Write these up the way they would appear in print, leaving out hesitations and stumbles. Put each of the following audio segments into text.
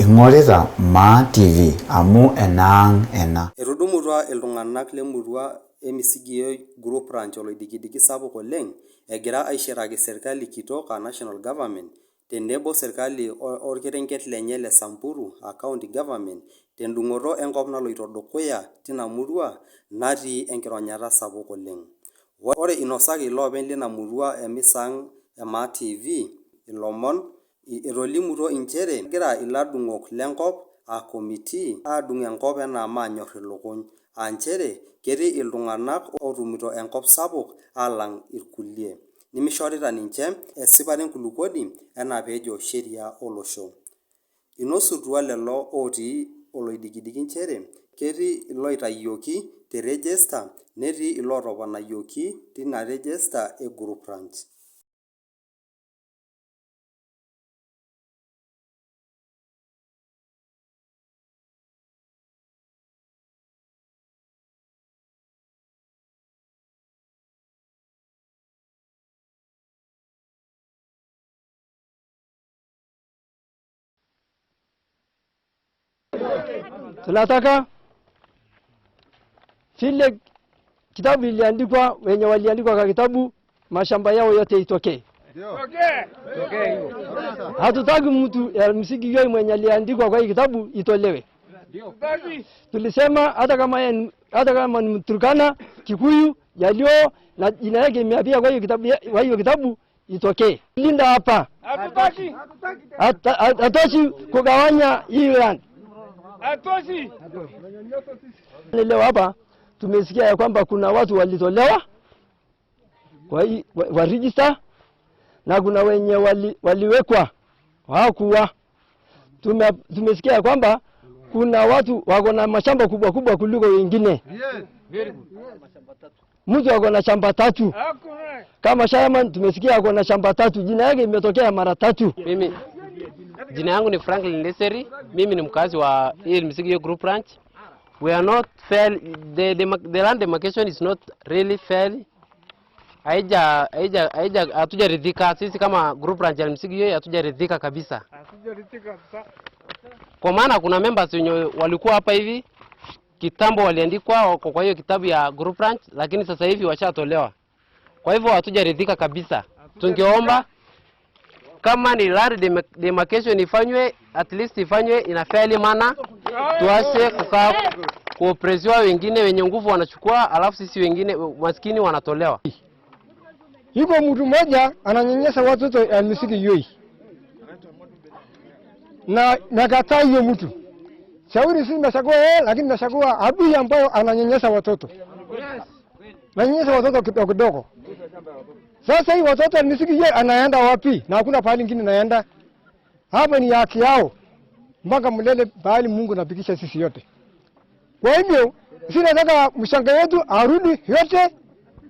Ing'orita Maa TV amu enaang' ena. Etudumutua iltung'anak lemurua e Misigiyoi Group Ranch olodikidiki sapuk oleng egira aishiraki serkali kitok aa National Government tenebo serkali orkerenket lenye le Samburu aa County Government tendungoto enkop naloito dukuya tina murua natii enkironyata sapuk oleng. Ore inosaki iloopeny lina murua emisa ang e Maa TV ilomon, etolimutuo inchere egira iladungok lenkop aa committee adung enkop enaa maanyor ilukuny aa nchere ketii iltunganak ootumito enkop sapuk alang irkulie nimishorita ninche esipata enkulukuoni enaa peejo sheria olosho. Inosutua lelo otii olodikidiki nchere ketii iloitayioki te register netii ilootoponayioki tina register e group ranch. Tunataka vile kitabu iliandikwa, wenye waliandikwa kwa kitabu mashamba yao yote itokee. Hatutaki mtu ya msingi yeye mwenye aliandikwa kwa hii kitabu itolewe. Tulisema hata kama ni Mturkana, Kikuyu, Jaluo na jina yake imeapia kwa hiyo kitabu, kwa hiyo kitabu itokee. Linda hapa. Hatoshi kugawanya hii land. Hatoshi. Leo hapa tumesikia ya kwamba kuna watu walitolewa kwa hii, wa register na kuna wenye waliwekwa hawakuwa. Tumesikia ya kwamba kuna watu wako na mashamba kubwa kubwa kuliko wengine. Mtu ako na shamba tatu. Kama Shaman tumesikia ako na shamba tatu, jina yake imetokea mara tatu. Mimi jina yangu ni Franklin Leseri, mimi ni mkazi wa hii Misigiyo Group Ranch. We are not fair, the land demarcation is not really fair. Haija hatujaridhika sisi kama group ranch ya Misigiyo, hatujaridhika kabisa. Kwa maana kuna members wenye walikuwa hapa hivi kitambo waliandikwa wako kwa hiyo kitabu ya group ranch, lakini sasa hivi washatolewa. Kwa hivyo hatujaridhika kabisa. Tungeomba kama ni land demarcation ifanywe, at least ifanywe in a fairly manner, tuache kukaa kuopresiwa, wengine wenye nguvu wanachukua, alafu sisi wengine maskini wanatolewa. Yuko mtu mmoja ananyanyasa watoto ya Misigi Yoi. Na nakataa hiyo mtu. Shauri si nachagua yeye, lakini nachagua adui ambayo ananyanyasa watoto. Ananyanyasa watoto kidogo kidogo. Sasa hii watoto Misigi Yoi anaenda wapi? Na hakuna pahali ingine naenda. Hapa ni haki yao. Mpaka mlele pahali Mungu anapikisha sisi yote. Kwa hivyo sisi nataka mshanga wetu arudi yote,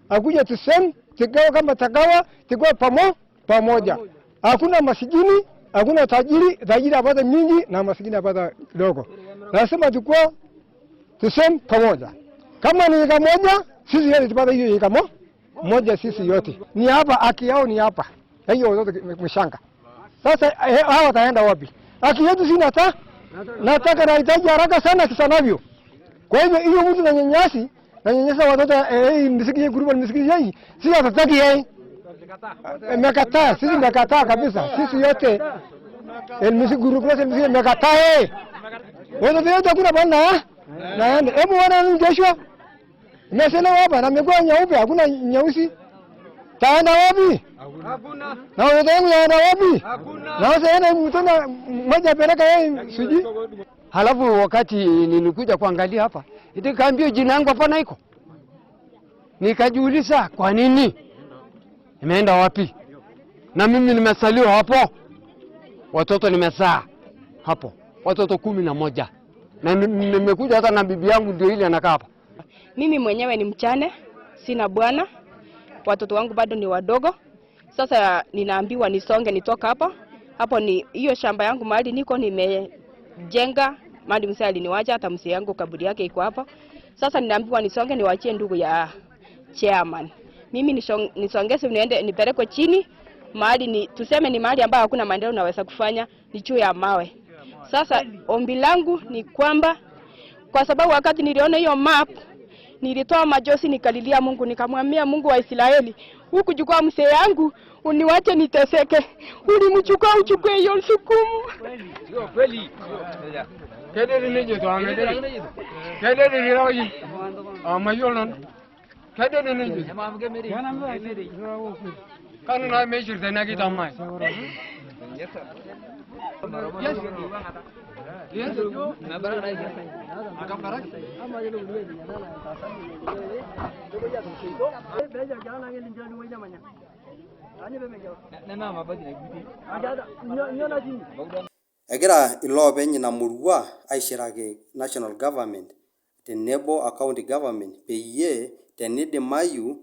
akuja tuseme tugawe kama tagawa, tugawe pamoja. Hakuna masikini, hakuna tajiri, tajiri apata mingi na masikini apata kidogo. Nasema tukua tuseme pamoja. Kama ni eka moja, sisi yote tupata hiyo eka moja sisi yote. Ni hapa haki yao ni hapa. Hiyo watoto mshanga. Sasa hawa wataenda wapi? Haki yetu sina hata nataka nahitaji haraka sana kisanavyo. Kwa hivyo hiyo mtu na nyanyasi na nyanyasa watoto msikije grupu msikije yeye. Sisi hatutaki yeye. Mmekataa, sisi mmekataa kabisa. Sisi yote msikije grupu msikije mmekataa yeye. Watoto yote hakuna bwana. Na yani hebu wana nini Joshua? Nimesema hapa na miguu nyeupe hakuna nyeusi. Taenda wapi? Hakuna. Na watoto wangu yaenda wapi? Hakuna. Na sasa yeye mtoto mmoja peleka yeye sijui. Halafu wakati nilikuja kuangalia hapa, nikaambiwa jina yangu hapana iko. Nikajiuliza kwa nini? Nimeenda wapi? Na mimi nimesaliwa hapo. Watoto nimezaa hapo. Watoto 11. Na nimekuja hata na bibi yangu ndio ile anakaa hapa. Mimi mwenyewe ni mchane, sina bwana. Watoto wangu bado ni wadogo. Sasa ninaambiwa nisonge nitoka hapo. Hapo ni hiyo shamba yangu mahali niko nimejenga, mahali mzee aliniwacha, hata mzee yangu kaburi yake iko hapo. Sasa ninaambiwa nisonge niwaachie ndugu ya chairman. Mimi nisongeze niende nipelekwe chini mahali ni tuseme ni mahali ambapo hakuna maendeleo naweza kufanya, ni juu ya mawe. Sasa ombi langu ni kwamba, kwa sababu wakati niliona hiyo map nilitoa machozi nikalilia Mungu, nikamwambia Mungu wa Israeli, hukuchukua mzee yangu uniwache niteseke, ulimchukua uchukue hiyo sukumu. Kedede nejo amedede. Kedede riraji. Amayiolo nanu. Kedede nejo. Kanu naa meishirita ina kiteng ai. Yes. Yes. Egira iloopeny ina murua aishiraki national government tenebo o county government peyie tenidimayu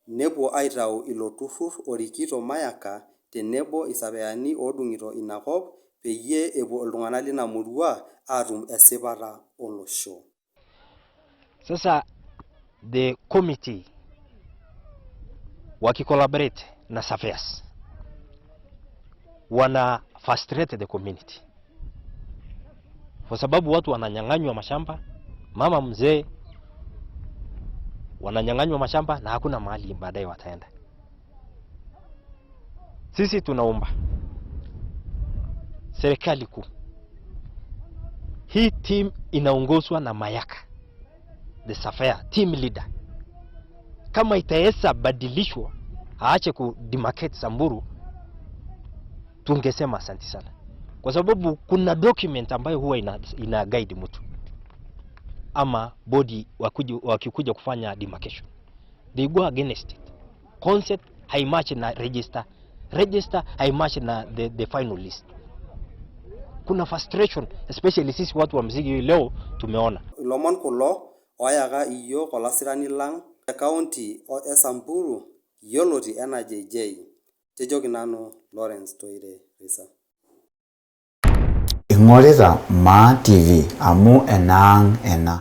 nepuo aitau ilo turrur orikito Mayaka tenebo isapiyani oodung'ito ina kop peyie epuo iltung'anak lina murua aatum esipata olosho. Sasa the committee wakicollaborate na surveyors wana frustrate the community kwa sababu watu wananyang'anywa mashamba, mama mzee wananyang'anywa mashamba na hakuna mahali baadaye wataenda. Sisi tunaomba serikali kuu, hii team inaongozwa na Mayaka the surveyor team leader, kama itaweza badilishwa aache ku demarcate Samburu, tungesema asante sana, kwa sababu kuna document ambayo huwa ina guide mtu ama body wakikuja kufanya demarcation they go against it. Concept haimatch na register, register haimatch na the final list. Kuna frustration especially sisi watu wa Mzigi leo tumeona Ilomon kulo oyaka iyiok olasirani lang te kaunti e Samburu yioloti enaa JJ. Tejoki nanu Lawrence Toire Risa. Ing'orita Maa TV amu enaang' ena.